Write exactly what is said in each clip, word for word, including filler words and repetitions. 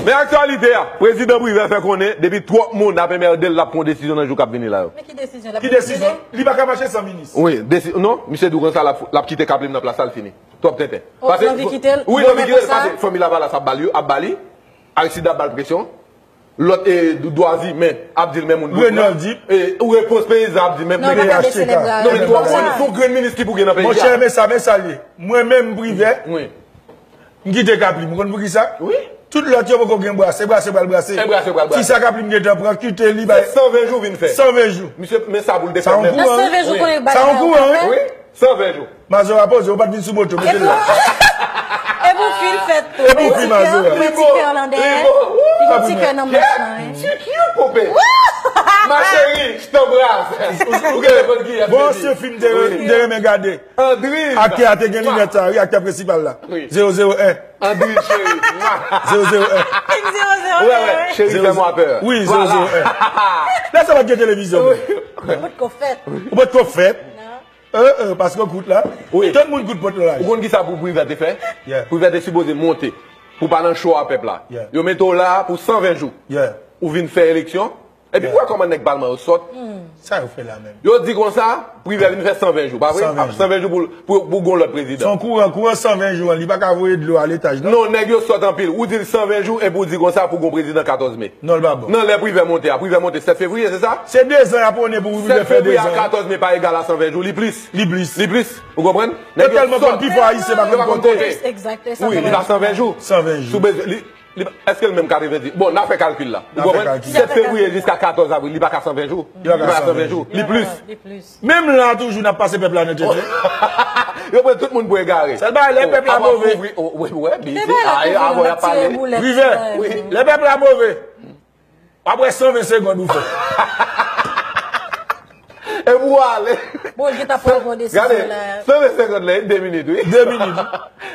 Men aktyalite a, prezidan Privè fè konnen depi twòp moun ap enmède l, l ap pran desizyon nan jou k ap vini la yo. Men ki desizyon? L ap Ki desizyon? Li pa ka mache san minis. Wi, desi- non, misye di w konsa l ap, l ap kite Kaplim nan plas la, l fini. Twòp tenten. Oh, l anvi kite l? Wi, l anvi kite l, paske fanmi Lavalas ap ba l yo, ap ba li. Aristide ap ba l presyon. Lòt, e, dwa imen ap di l men moun bout. Renald Dip. E, ou repons peyizan ap di men moun bout. Non, pa ka dese nèg la. Non, men twòp moun, se yon grenn minis ki pou gen nan peyi a. Monchè, men sa, men sa l ye. Mwen menm Privè. Wi. M kite Kaplim, ou konn poukisa? Wi. Tout lòt yo poko gen brase, brase pral brase. E brase pral brase. Kisa Kaplim gentan pran, kite li bay. Se san ven jou vin fè. San ven jou. Misye, men sa pou l te fè menm. Nan san ven jou konnen bagay la. Sa yon kouran, wi. Wi, san ven jou. Mazora poze, ou pa t vin sou moto, mete l la. Epi w fin fèt tou. Epi w fin Mazora. Ti kè nan dèyè. Li gon ti kè nan manch lan, wi. Ti kè koupe. Ma chérie, je t'embrasse. Ou gen konn ki. Bon, se fim m te renmen gade. Andriz. Aktè a te gen linèt sa, wi, aktè prensipal la. Wi. Zewo zewo en. Andriz cheri. Zewo zewo en. King zewo zewo en. Wè, wè, cheri, fais-moi peur. Wi, zewo zewo en. Lè sa pa t gen televizyon. Ou potko fèt. Ou potko fèt. Non. Euh, euh, paske kout la. Wi. Tout moun kout pot la. Ou konn ki sa pou Privè te fè? Yeah. Privè te sipoze monte. Pou pa nan cho a pèp la. Yeah. Yo mete w la pou san ven jou. Yeah. Ou vin fè eleksyon. Epi ou wè kòman nèg palman yo sòt. Sa yo fè la menm? Yo di konsa, Privè vin fè san ven jou, pa vre? San ven jou. San ven jou pou, pou, pou gon lòt prezidan. Se yon kouran, kouran san ven jou an, li pa ka voye dlo a letaj, non? Non, nèg yo sòt anpil. Ou di l san ven jou, epi ou di konsa pou gon prezidan katòz me. Non, l pa bon. Nan lè Privè monte a, Privè monte sèt fevriye, se sa? Se dezan y ap pwonnen pou Privè fè dezan. Sèt fevriye a katòz me pa egal a san ven jou, li plis. Li plis. Li plis. Ou konprann? Nèg yo tèlman konn pifò ayisyen pa konn konte. Wi, li pa san ven jou. San ven jou. Sou bezwen, li, Li pa, èske l menm katrevenndis? Bon, n a fè kalkil la. Ou konprann? Sèt fevriye jiska katòz avril, li pa ka san ven jou. Li pa ka san ven jou. Li plis. Menm la toujou n ap pase pèp la nan tete. Yo pran tout moun pou egare. Sèl bagay, lè pèp la move. Wi, wi, bizi. Ay, avè y ap pale. Privè, lè pèp la move. W ap wè san ven segonn ou fè. E pou w ale. Bon, li ta pran bon desizyon la. Gade, san ven segonn la, e de minit, wi. De minit.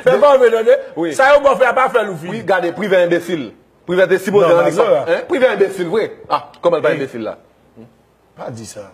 Fè move, tande. Wi. Sa yo ba w fè a, pa fè l ou fini. Wi, gade, Privè enbesil. Privè te sipoze annik pa. Hein? Privè enbesil, vre. Ah, kòman l pa enbesil la? Pa di sa.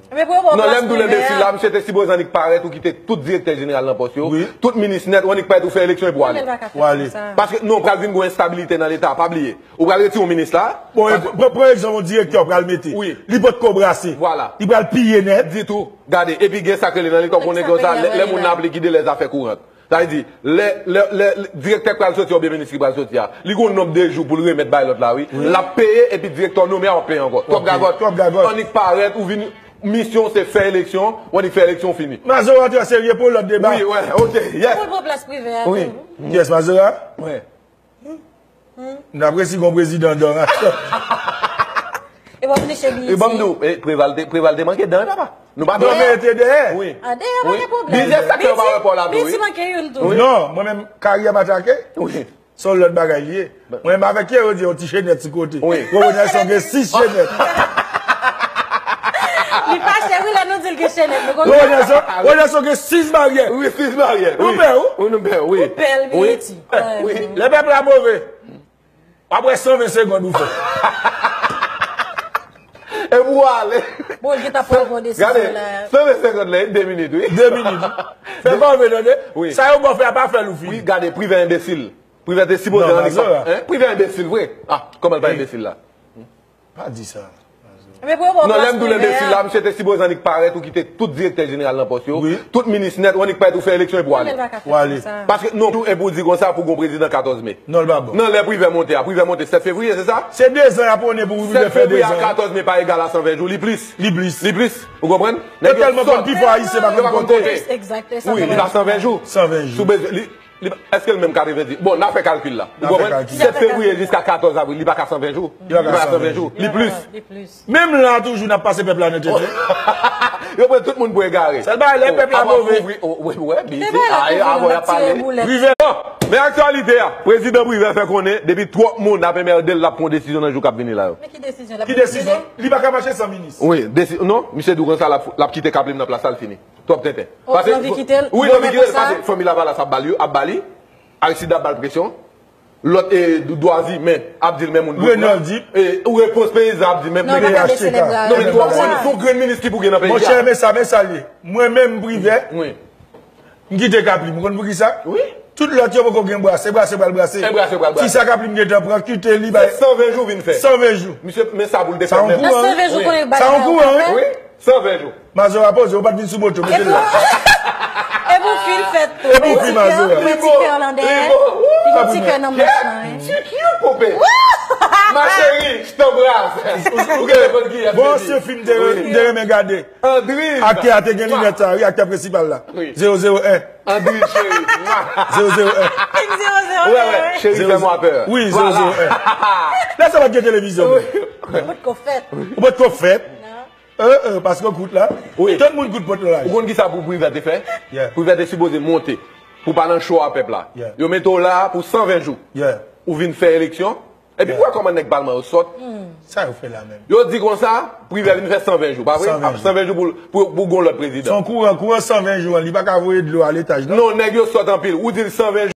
Non, lè m di w l enbesil la, misye te sipoze annik parèt ou kite tout direktè jeneral nan pòs yo, tout minis nèt, ou annik parèt ou fè eleksyon epi w ale. Ou ale. Paske non, pral vin gon enstabilite nan leta, pa bliye. Ou pral retire yon minis la. Bon, pran, pran egzanp yon direktè ou pral mete. Wi. Li potko brase. Vwala. Li pral piye nèt. Ditou. Gade, epi gen sa k rele nan leta, ou konnen konsa, lè, lè moun nan ap likide lèzafè kouran. Sa vle di, lè, lè, lè, lè direktè k pral soti oubyen minis ki pral soti a, li gon nonb de jou pou l remèt bay lòt la, wi. L ap peye, epi direktè w nonmen a w ap peye ankò. Twòp gagòt. Twòp gagòt. Annik parèt, ou vin, misyon w se fè eleksyon, ou annik fè eleksyon, w fini. Mazora trè serye pou lòt deba. Wi, wè, ok, yes. Pou l pran plas Privè a tou. Yes, Mazora? Wi. M ta presi gon prezidan dan. E w ap niche biye. E ban m di w, e, Preval te, Preval te manke dan, wi, papa. Nou pa dèyè. Mete dèyè. Wi. A, dèyè pa gen pwoblèm. Bizè sa k fè yo pa wè pa w la tou, wi. Biye manke youn tou. Non, mwen menm, karyè m atake. Wi. Se yon lòt bagay li ye. Mwen menm avèk yo, yo di yon ti chenèt sou kote. Wi. Gwo Nelson gen sis chenèt. Li fache, wi, lè nou di l gen chenèt. Gwo Nelson, Gwo Nelson gen sis baryè. Wi, sis baryè. Nou pè, wi. Wi, nou pè, wi. Ou pè l, wi. Wi. Lè pèp la move. W ap wè san ven segonn ou fè. E pou w ale. Bon, li ta pran bon desizyon la. Gade, san ven segonn la, e de minit, wi. De minit. Fè move, tande. Wi. Sa yo ba w fè a, pa fè l ou fini. Wi, gade, Privè enbesil. Privè te sipoze annik pa. Hein? Privè enbesil, vre. Ah, kòman l pa enbesil la? Pa di sa. Non, lè m di w l enbesil la, misye te sipoze annik parèt ou kite tout direktè jeneral nan pòs yo, tout minis nèt, ou annik parèt ou fè eleksyon epi w ale. Ou ale. Paske non, tou, epi w di konsa pou gon prezidan katòz me. Non, l pa bon. Nan lè Privè monte a, Privè monte sèt fevriye, se sa? Se dezan y ap pwonnen pou Privè fè dezan. Sèt fevriye a katòz me pa egal a san ven jou, li plis. Li plis. Li plis. Ou konprann? Nèg yo tèlman konn pifò ayisyen pa konn konte. Wi, li pa san ven jou. San ven jou. Sou bezwen, li, Li pa, èske l menm katrevenndis? Bon, n a fè kalkil la. Ou konprann? Sèt fevriye jiska katòz avril, li pa ka san ven jou. Li pa ka san ven jou. Li plis. Menm la toujou n ap pase pèp la nan tete. Yo pran tout moun pou egare. Sèl bagay, lè pèp la move. Wi, wi, bizi. Ay, avè y ap pale. Privè. Bon, men aktyalite a, prezidan Privè fè konnen depi twòp moun ap enmède l, l ap pran desizyon nan jou k ap vini la yo. Men ki desizyon? Ki desizyon? Li pa ka mache san minis. Wi, desi-, non, misye di w konsa l ap, l ap kite Kaplim nan plas la, l fini. Twòp tenten. Wi, l anvi kite l, paske fanmi Lavalas ap ba l yo, ap ba li. Aristide ap ba l presyon. Lòt, e, dwa imen ap di l men moun bout. Renald Dip. E, ou repons peyizan ap di men moun bout. Non, men twòp moun, se yon grenn minis ki pou gen nan peyi a. Monchè, men sa, men sa l ye. Mwen menm Privè, m kite Kaplim. Ou konn poukisa? Wi. Tout lòt yo poko gen brase, brase pral brase. E brase pral brase. Ti sa Kaplim gentan pran, kite li bay. Se san ven jou vin fè. San ven jou. Misye, men sa pou l te fè menm. Sa yon kouran, wi. San ven jou konnen yo k bay. Sa yon kouran, wi. Wi, san ven jou. Mazora poze, ou pa t vin sou moto, mete l la. E pou fi l fèt tou. E pou fi Mazora. Li ti kè landè. Li ti kè nan mèch lan, wi. Ti kè pope. Ma chérie, je t'embrasse. Ou gen konn ki. Bon, se fim m te renmen gade. Andriz. Aktè a te gen linèt sa, wi, aktè prensipal la. Wi. Zewo zewo en. Andriz cheri. Zewo zewo en. King zewo zewo en. Wè, wè, cheri, fè mwen pè. Wi, zewo zewo en. Lè sa pa t gen televizyon. Ou potko fèt. Ou potko fèt. Non. Euh, euh, paske w kout la. Wi. Tout moun kout pot la. Ou konn ki sa pou Privè te fè? Yeah. Privè te sipoze monte. Pou pa nan cho a pèp la. Yeah. Yo mete w la pou san ven jou. Yeah. Ou vin fè eleksyon. Epi ou wè kòman nèg palman yo sòt? Sa yo fè la menm? Yo di konsa, Privè vin fè san ven jou, pa vre? San ven jou. Ap san ven jou pou, pou, pou gon lòt prezidan. Se yon kouran, kouran san ven jou an, li pa ka voye dlo a letaj, non? Non, nèg yo sòt anpil. Ou di l san ven jou.